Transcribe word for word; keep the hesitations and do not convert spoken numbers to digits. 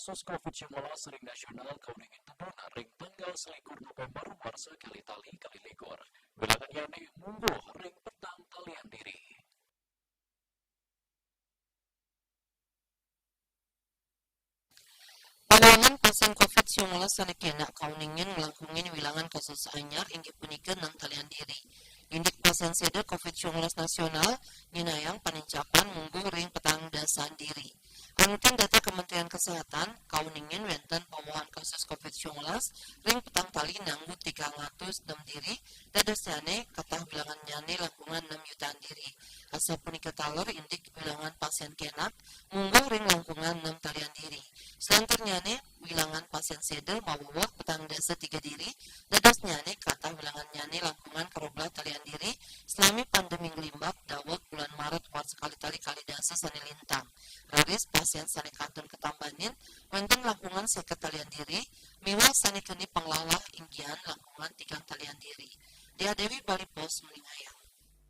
kasus covid sembilan belas ring nasional kauningin tebun ring tanggal selikur November warsa kalih tali kalih likur. Wilangan yane mungguh ring petang talian diri. Pamulangan pasien covid sembilan belas sane kena kauningin nglangkungin wilangan kasus anyar inggih punika enam talian diri. Indik pasien seda covid sembilan belas nasional nyenayang panincapan mungguh ring petang dasan diri. Anutin data Kementerian Kesehatan, kauningin wenten pamulangan kasus covid sembilan belas ring petang tali nanggu tigang atus enam diri, dadosnyane katah wilangannyane langkungan enam yutaan diri. Asapunika taler indik wilangan pasien kenak mungguh ring langkungan enam talian diri. Salanturnyane, wilangan pasien seda mawewehan petang dasa tiga diri, dadosnyane katah wilangannyane langkungan karobelah talian diri, salami pandemi nglimbak daweg bulan Maret warsa kalih tali kalih dasa sane lintang. Raris pasien sane kantun katambanin wenten langkungan seket talian diri, miwah sane keni panglalah inggihan langkungan tigang talian diri. Diah Dewi, Bali Post, nguningayang.